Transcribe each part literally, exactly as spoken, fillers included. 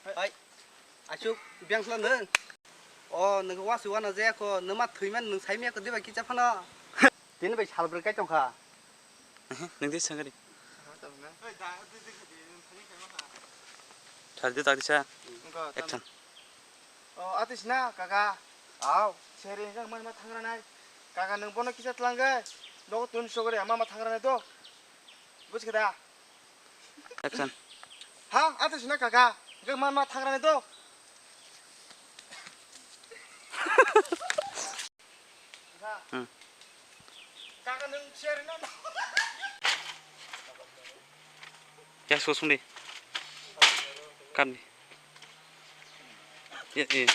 Hai, asuk biang sala nung. O, nung wasu wana jaya ko, nung ma thwi man nung sai miya ko diba kicha phano. Tini bai sal brwi kai tongkha. Ehe, nung di sangari. Thar di tak di sa. Action. O, atis na, kaka. Aw, seri hingkha man ma thangra nai. Kaka nung bono kisa tlang gai. Nogo tun sogori ama ma thangra nai do. Buj khe da? Action. Ha, ato sina kaka. Hingke man ma thangrani do. Hmm. Kaka nwng share no. Ya, so sung di. Kam di. Ye, ye.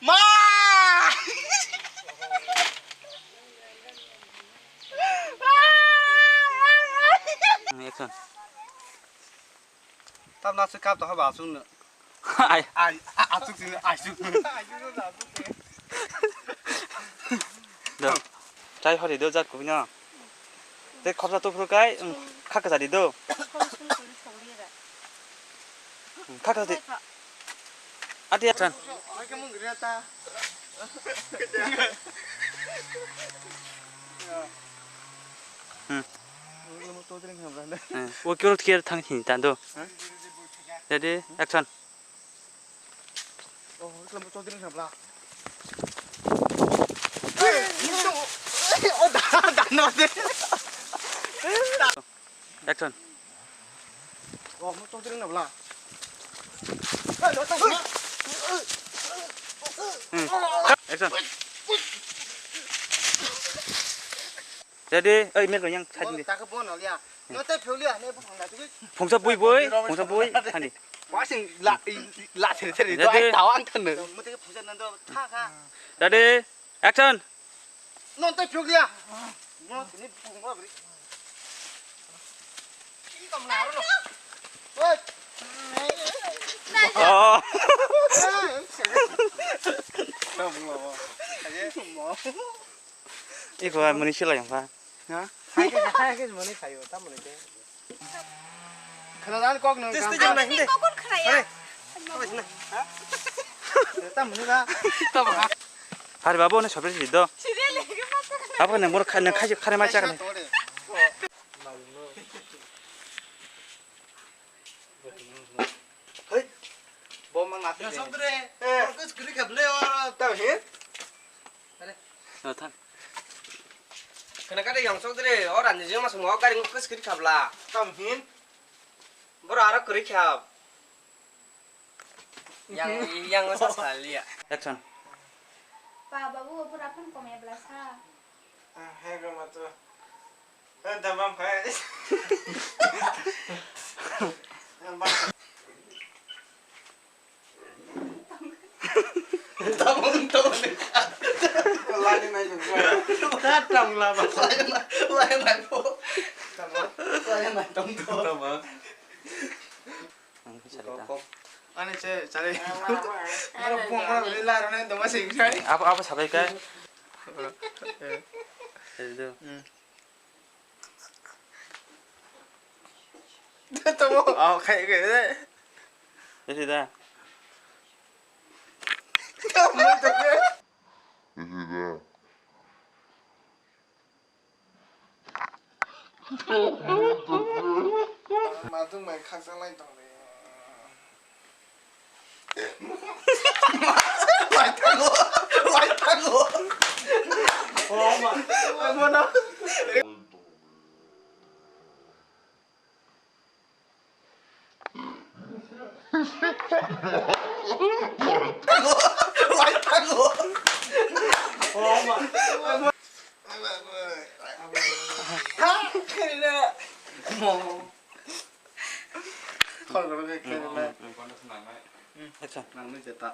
Ma! Action. Tam na se kap to haba asung no. Ai. Ai, asung sini asung. Do. Chai hori do jat kubina. Te khopsa to phuru kai, um, kha kha di do. Um, kha kha di. Ati atan. Hmm. Eh, o kiro kiro thang hin tan do. Ready, action. Action. Hmm. Action. Jadi, oi, mer yang side ni. Phungsa bui bui, phungsa bui, thani. Wasing la, la seri seri, jadi, tawang thanu. Jadi, action. Non tai phiyok liya. Mo tini phungba bri. Ki kam na ro. Oi. Oh. Iko muni sila yang pa. Ha? Hai ke hai ke muni khayo ta muni ke. Khana dan kok nang. Testi jang nang de. Kokon khnaya. Are. Tam ni ba. Tam ha. Hari babu ne sobe si do. Serial lagi mata. Apa ne mor kha ne kha kha ma chak ne. Hei. Bo mang ati. Ya sodre. Eh. Kus kri khable ora. Tam he. Are. Nathan. Khana kade yang sok dre, ora ni jema sung gari ngo kis kiri khabla. Tam hin. Boro aro kiri khab. Yang, yang sa salia. Action. Pa babu bura phan kome bla sa. Ah, hai go mato. Eh, damam hai. Tamung tamung. Lagi naik juga. Datang lah, Bang. Lagi naik, lagi naik po. Lagi naik tong to. Tamung. Ane che chale. Mara pung mara lila rone doma sing sai. Apa apa sabai kai? Itu. Hmm. Tamo. Oh, khai khai. Jadi dah. Matung bai khakchang lai tong de. Lai thango, lai thango. Oh ma. Ai bono. Lai thango. Oh ma. Ha, kiri na. Mo. Khol khol ke kiri na. Acha. Nang ni jeta.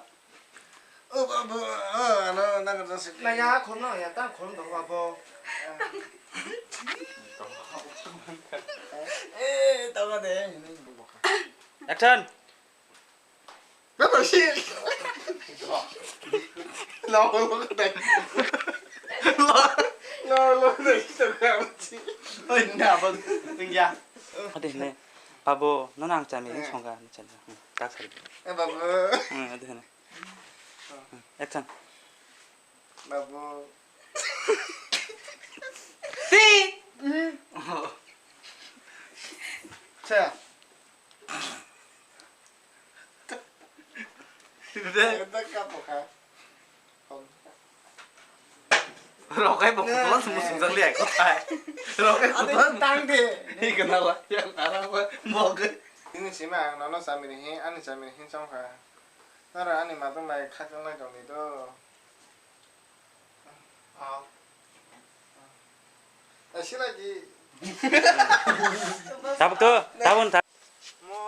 O babu, o ano nang jasi. Na ya khol no ya ta khol do babu. Eh, tawa de. Action. Babu si. Lo lo dai. Lo lo dai to ka si. Oi na ba. Tingya. Ade ne. Babu, nono ang chami hin songkha, ani chami. Hmm, tak sari. Eh, babu. Hmm, adi hene. Hmm, action. Babu. Ti. Cha. Rokai bo kutulan sumbu sungjak liya kotai. Rokai kutulan tang de. Hi kenal lah yang arah apa? Moge. Ini sima ang nono sambil hin, ani sambil hin songkha. Nara ani matung bai khakang lai tong di to. Tabuk to, tabun ta. Mo,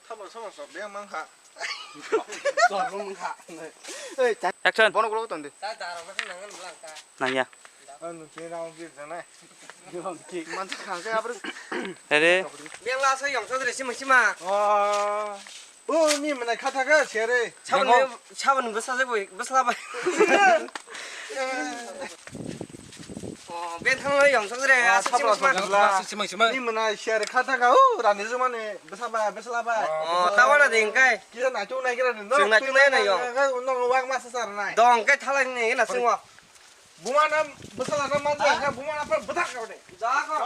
thabal sama sok dia mangkha. Sok mangkha. Action. Bono gulo ton di. Nangya. Anu kira ang kira janai. Mansa khangke abri. Ready? Bengla sa yong sa dre sima sima. Oh. Oh, ni mana kha thaga sere. Sabun, sabun bwsa se boi, bwsla bai. Oh, ben thang lai yong sa dre, asa sima sima. Sima sima. Ni mana sere kha thaga, oh, rani jumani bwsa bai, bwsla bai. Oh, tawana ding kai. Kisa na chung nai kira no. Chung na chung nai na yong. No wang masa sar nai. Dong kai thalai ni na singwa. Buma na bwsla na man ja, buma na pa bwthak ka de. Ja ko.